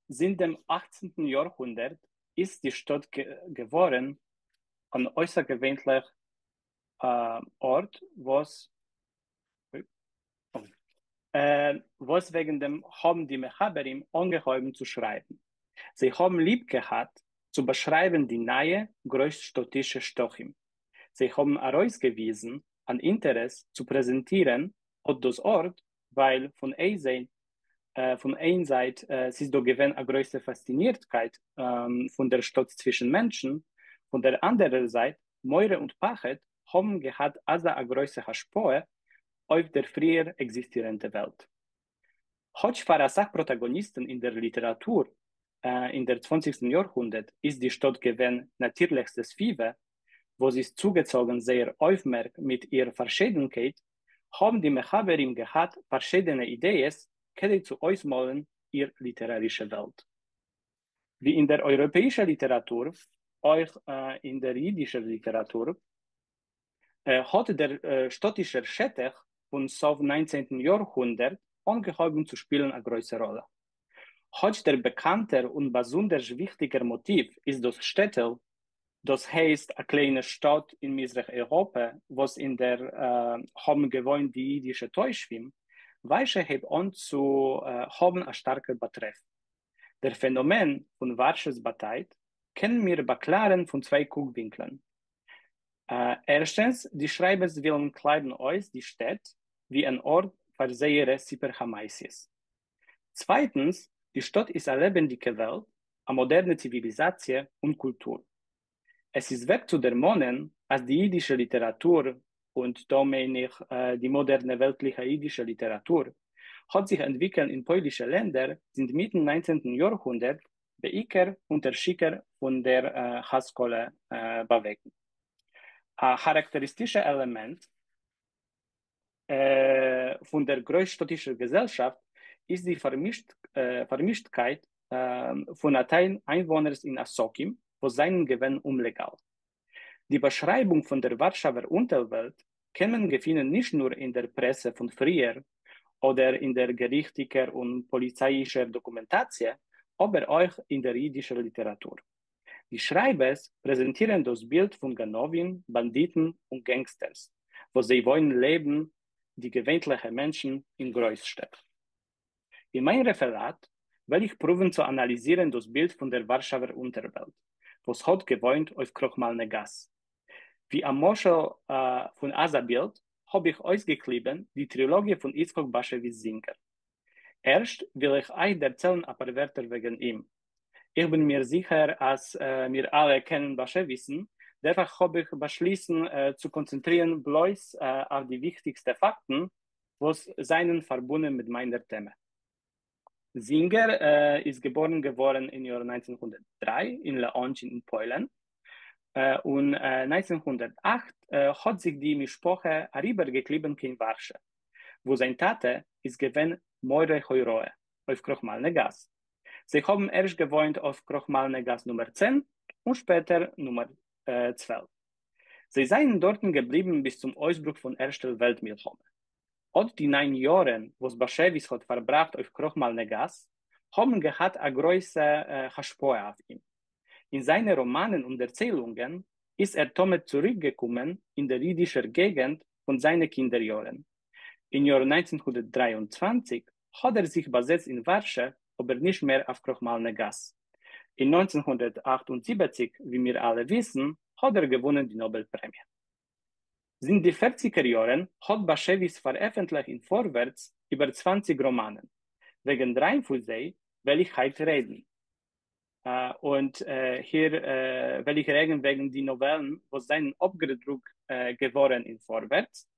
זינט דעם אכצנטן יארהונדערט איז די שטאט געווארן אן אויסערגעווענליך ארט וואס וואס וועגן דעם האבן די מחברים אנגעהויבן צו שרייבן. זיי האבן ליב געהאט צו באשרייבן די נייע גרויסשטאטישע שטחים. זיי האבן ארויסגעוויזן אן אינטערעס צו פרעזענטירן אט דאס ארט ווייל פון איין פון איין זייט ס'איז דא געווען א גרויסע פאסצינירטקייט פון דער שטאט צווישן מענטשן, פון דער אנדערער זייט מורא און פחד האבן געהאט אזא א גרויסע השפעה אויף דער פריער עקזיסטירענדע וועלט. כאטש פאר אסאך פראטאגאניסטן אין דער ליטעראטור אין דער צוואנציגסטן יארהונדערט איז די שטאט געווען נאטירליכסטע סביבה וואס איז צוגעצויגן זייער אויפמערק מיט איר פארשיידנקייט, האבן די מחברים געהאט פארשיידענע אידעעס כדי צו אויסמאלן איר ליטערארישע וועלט. ווי אין דער אויראפעאישער ליטעראטור, אויך אין דער אידישער ליטעראטור, האט דער שטאטישער שטח פון סוף ניינצענטן יארהונדערט אנגעהויבן צו שפילן א גרויסע ראלע. כאטש דער באקאנטער און באזונדערש וויכטיגער מאטיוו איז דאס שטעטל, דאס הייסט א קליינע שטאט אין מזרח אייראפע וואס אין דער האבן געוואוינט די אידישע תושבים, ווארשע הייבט אן צו האבן א שטארקער באטרעף. דער פענאמען פון ווארשע'ס באטייט קענען מיר באקלארן פון צוויי קוק-ווינקלען. ערשטנס, די שרייבערס ווילן קלייבן אויס די שטעט ווי אן ארט פאר זייערע סיפור המעשיות. צווייטנס, די שטאט איז א לעבענדיגע וועלט, א מאדערנע ציוויליזאציע און קולטור. עס איז ווערט צו דערמאנען אז די אידישע ליטעראטור, און דא מיין איך די מאדערנע וועלטליכע אידישע ליטעראטור, האט זיך אנטוויקלט אין פוילישע לענדער זינט מיטן ניינצענטן יארהונדערט, בעיקר אונטער שיקער פון דער השכלה באוועגונג. א כאראקטעריסטישע עלעמענט פון דער גרויסשטאטישער געזעלשאפט איז די פארמישטקייט פון א טייל איינוואוינערס אין עסקים וואס זענען געווען אומלעגאל. די באשרייבונג פון דער ווארשאווער אונטערוועלט קען מען געפינען נישט נאר אין דער פרעסע פון פריער אדער אין דער געריכטיקער און פאליצייאישער דאקומענטאציע, אבער אויך אין דער אידישער ליטעראטור. די שרייבערס פרעזענטירען דאס בילד פון גנבים, באנדיטן און גענגסטערס, וואס זיי וואוינען לעבן די געווענטליכע מענטשן אין גרויסשטעט. אין מיין רעפעראט וועל איך פרואוון צו אנאליזירען דאס בילד פון דער ווארשאווער אונטערוועלט, וואס האט געוואוינט אויף קראכמאלנע גאס. ווי א משל פון אזא בילד האב איך אויסגעקליבען די טרילאגיע פון יצחק באשעוויס זינגער. ערשט וויל איך אייך דערציילן אפאר ווערטער וועגן אים. איך בין מיר זיכער אז מיר אלע קענען באשעוויסן, דערפאר האב איך באשליסן צו קאנצענטרירן בלויז אויף די וויכטיגסטע פאקטן וואס זענען פארבונדן מיט מיינער טעמע. זינגער איז געבארן געווארן אין יאר 1903 אין לעאנטשין אין פוילן, און 1908 האט זיך די משפחה אריבערגעקליבן קיין ווארשע, וואו זיין טאטע איז געווען מורה הוראה אויף קראכמאלנע גאס. זיי האבן ערשט געוואוינט אויף קראכמאלנע גאס נומער 10 און שפעטער נומער 12. זיי זענען דארטן געבליבן ביז צום אויסברוך פון ערשטער וועלט מלחמה. אט די ניין יארן וואס באשעוויס האט פארבראכט אויף קראכמאלנע גאס האבן געהאט א גרויסע השפעה אויף אים. אין זיינע ראמאנען און דערציילונגען איז ער תמיד צוריקגעקומען אין דער אידישער געגנט פון זיינע קינדער יארן. אין יאר 1923 האט ער זיך באזעצט אין ווארשע אבער נישט מער אויף קראכמאלנע גאס. אין 1978 ווי מיר אלע וויסן האט ער געוואונען די נאבעל פרעמיע. זינט די פערציגער יארן האט באשעוויס פארעפנטליכט אין פארווערטס איבער 20 ראמאנען. וועגן דריי פון זיי וועל איך היינט רעדן. און היר וועל איך רעדן וועגן די נאוועלן וואס זענען אפגעדרוקט געווארן אין פארווערטס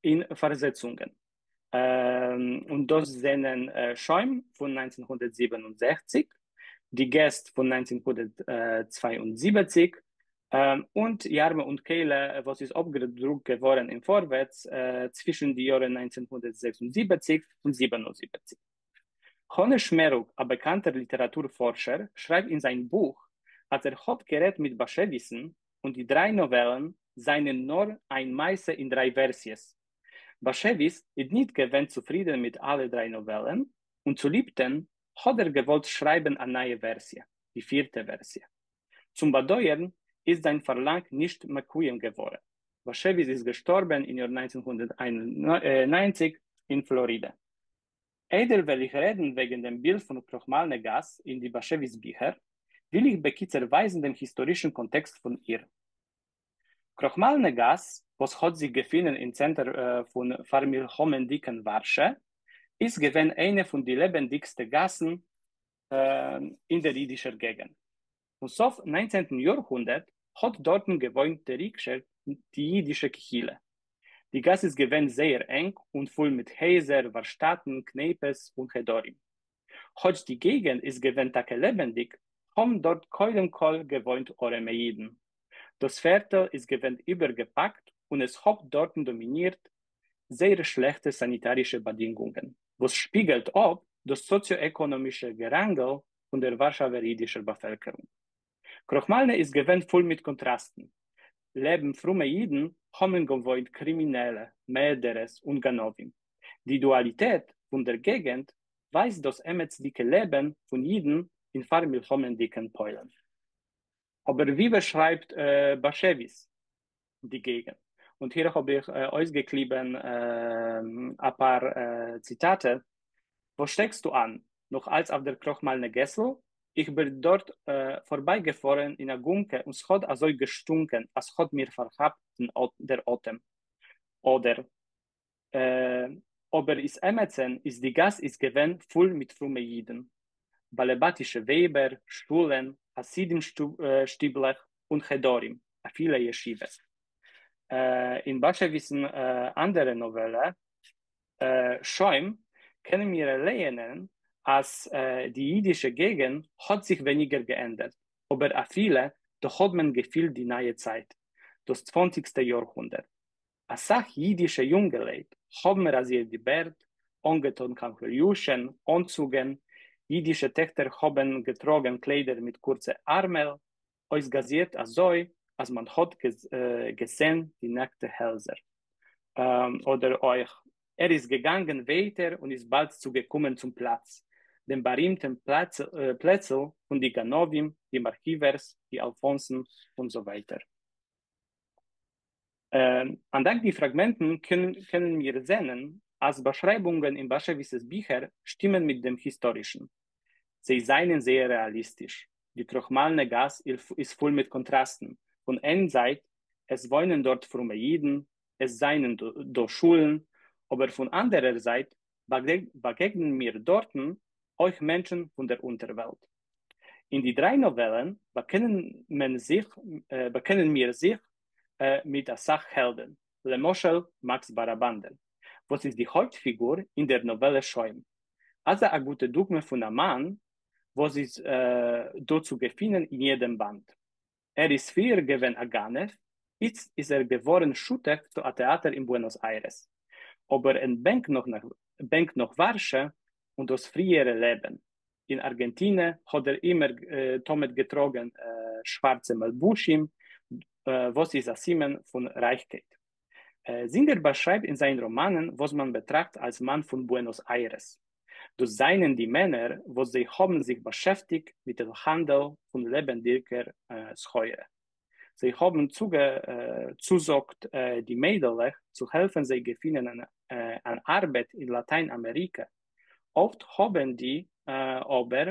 אין פארזעצונגען. און דאס זענען שוים פון 1967, די געסט פון 1972, און יארמע און קיילע וואס איז אפגעדרוקט געווארן אין פארווערטס צווישן די יארן 1976 און 77. חנה שמערוק, א באקאנטער ליטעראטור פארשער, שרייבט אין זיין בוך אז ער האט גערעדט מיט באשעוויסן און די דריי נאוועלן זענען נאר איין מעשה אין דריי ווערסיעס. באשעוויס איז ניט געווען צופרידן מיט אלע דריי נאוועלן, און צוליב דעם האט ער געוואלט שרייבן א נייע ווערסיע, די פירטע ווערסיע. צום באדויערן איז זיין פארלאנג נישט מקוים געווארן. באשעוויס איז געשטארבן אין יאר 1991 אין פלארידע. איידער וועל איך רעדן וועגן דעם בילד פון קראכמאלנע גאס אין די באשעוויס ביכער, וויל איך בקיצור ווייזן דעם היסטארישן קאנטעקסט פון איר. קראכמאלנע גאס, וואס האט זיך געפינען אין צענטער פון פארמלחמה'דיגן ווארשע, איז געווען איינע פון די לעבענדיגסטע גאסן אין דער אידישער געגנט. פון סוף ניינצענטן יארהונדערט האט דארטן געוואוינט דער עיקר די אידישע קהילה. די גאס איז געווען זייער ענג און פול מיט הייזער, ווארשטאטן, קנייפעס און חדרים. כאטש די געגנט איז געווען טאקע לעבענדיג, האבן דארט קודם כל געוואוינט ארעמע אידן. דאס פערטל איז געווען איבערגעפאקט און עס האב דארטן דאמינירט זייער שלעכטע סאניטארישע באדינגונגען, וואס שפיגלט אפ דאס סאציאעקאנאמישע געראנגל פון דער ווארשאווער אידישער באפעלקערונג. קראכמאלנע איז געווען פול מיט קאנטראסטן. לעבן פרומע אידן האבן געוואוינט קרימינעלע, מערדערס און גנבים. די דואליטעט פון דער געגנט ווייזט דאס אמת'דיגע לעבן פון אידן אין פארמלחמה'דיגן פוילן. אבער ווי באשרייבט באשעוויס די געגנט? און היר האב איך אויסגעקליבן אפאר ציטאטע. וואס שטעקסטו אן? נאך אלץ אויף דער קראכמאלנע געסל? איך בין דארט פארבייגעפארן אין א גומקע און ס'האט אזוי געשטונקען אז ס'האט מיר פארכאפט דער אטעם. אדער אבער איז אמת'ן איז די גאס איז געווען פול מיט פרומע אידן, באלעבאטישע ווייבער, שולן, חסידים שטיבלעך און חדרים, אפילו ישיבות. אין באשעוויסן אנדערע נאוועלע שוים קענען מיר לייענען אז די אידישע געגנט האט זיך ווייניגער געענדערט, אבער אפילו דא האט מען געפילט די נייע צייט, דאס צוואנציגסטע יארהונדערט. אסאך אידישע יונגעלייט האבן ראזירט די בערד, אנגעטון קאפעליושן, אנצוגן, אידישע טעכטער האבן געטראגן קליידער מיט קורצע ארמל, אויסגאזירט אזוי אז מען האט געזען די נאקטע העלזער. אדער אויך, ער איז געגאנגען ווייטער און איז באלד צוגעקומען צום פלאץ, דעם בארימטן פלעצל פון די גנבים, די מארכיווערס, די אלפאנסן און אזוי ווייטער. אנדאנק די פראגמענטן קענען מיר זען אז באשרייבונגען אין באשעוויס'ס ביכער שטימען מיט דעם היסטארישן. זיי זענען זייער רעאליסטיש. די קראכמאלנע גאס איז פול מיט קאנטראסטן, פון איין זייט עס וואוינען דארט פרומע אידן, עס זענען דא שולן, אבער פון אנדערער זייט באגעגנען מיר דארטן אויך מענטשן פון דער אונטערוועלט. אין די דריי נאוועלן באקענען מען זיך באקענען מיר זיך מיט א סך העלדן, למשל מאקס באראבאנדער, וואס איז די הויפט פיגור אין דער נאוועלע שוים. אזא א גוטע דוגמא פון א מאן וואס איז דא צו געפינען אין יעדעם באנד. ער איז פריער געווען א גנב, איצט איז ער געווארן שותף צו א טעאטער אין בוענאס איירעס. אבער ער בענקט נאך בענקט נאך ווארשע און דאס פריערע לעבן. אין ארגענטינע האט ער אימער תמיד געטראגן שווארצע מלבושים, וואס איז א סימן פון רייכקייט. זינגער באשרייבט אין זיין ראמאנען וואס מען באטראכט אלס מאן פון בוענאס איירעס. דאס זענען די מענער וואס זיי האבן זיך באשעפטיגט מיט דעם האנדל פון לעבענדיגער סחורה. זיי האבן צוזאגט די מיידלעך צו העלפן זיי געפינען אן ארבעט אין לאטיין אמעריקע. אפט האבן די אבער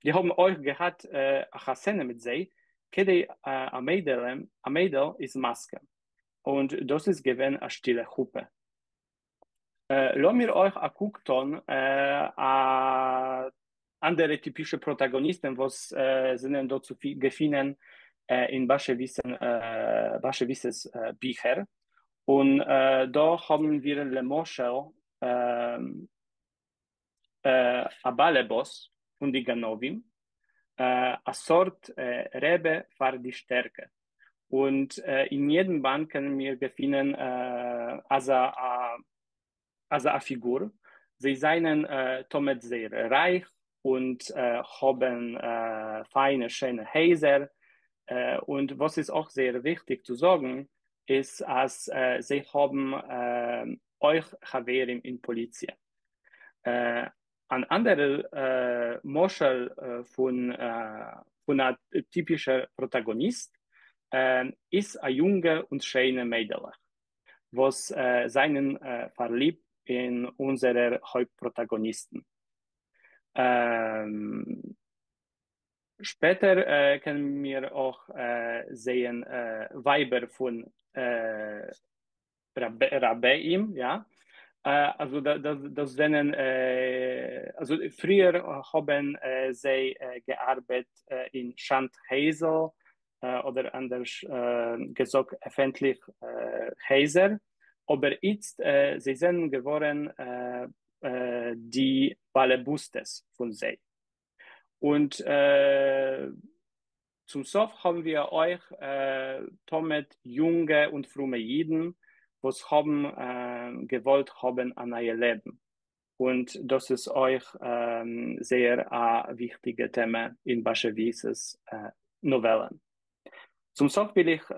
די האבן אויך געהאט א חתונה מיט זיי כדי א מיידל איז מסכים. און דאס איז געווען א שטילע חופה. לאמיר אויך א קוק טון א אנדערע טיפישע פראטאגאניסטן וואס זענען דא צו געפינען אין באשעוויס'ס ביכער, און דא האבן מיר למשל א באלעבאס פון די גנבים, א סארט רבי פאר די שטערקע, און אין יעדן באנד קענען מיר געפינען אזא אזא א פיגור, זיי זענען תמיד זייער רייך און האבן פיינע שיינע הייזער, און וואס איז אויך זייער וויכטיג צו זאגן איז אז זיי האבן אויך חברים אין פאליציע. אן אנדערער משל פון פון א טיפישער פראטאגאניסט איז א יונגע און שיינע מיידעלעך וואס זענען פארליבט אין אונזערער הויפט פראטאגאניסטן. שפעטער קענען מיר אויך זעען ווייבער פון רביים, יא, אלזא דאס זענען, אלזא פריער האבן זיי געארבעט אין שאנד הייזל, אדער אנדערש געזאגט עפנטליך הייזער, אבער איצט זיי זענען געווארן די באלעבוסטעס פון זיי. און צום סוף האבן מיר אויך תמיד יונגע און פרומע אידן וואס האבן געוואלט האבן א נייע לעבן. און דאס איז אויך זייער א וויכטיגע טעמע אין באשעוויס'ס נאוועלן. צום סוף וויל איך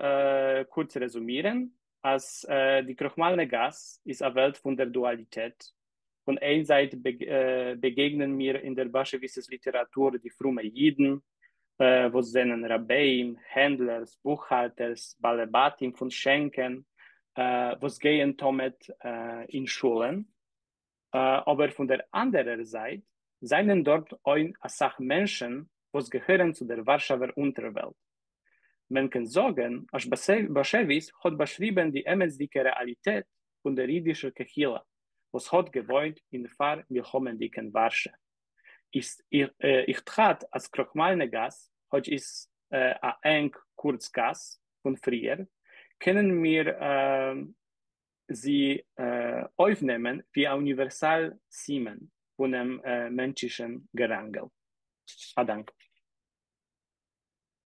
קורץ רעזומירן אז די קראכמאלנע גאס איז א וועלט פון דער דואליטעט. פון איין זייט באגעגנען מיר אין דער באשעוויס'ס ליטעראטור די פרומע אידן, וואס זענען רביים, הענדלערס, בוכהאלטערס, בעלי בתים פון שענקען, וואס גייען תמיד אין שולן. אבער פון דער אנדערער זייט זענען דארט אויך אסאך מענטשן וואס געהערן צו דער ווארשאווער אונטערוועלט. מען קען זאגן אז באשעוויס האט באשריבן די אמת'דיגע רעאליטעט פון דער אידישער קהילה וואס האט געוואוינט אין פאר מלחמה'דיגן ווארשע. איך טראכט אז קראכמאלנע גאס כאטש איז א ענג קורץ גאס פון פריער, קענען מיר זי אויפנעמען ווי א אוניווערסאל סימן פונעם מענטשישן געראנגל. א דאנק.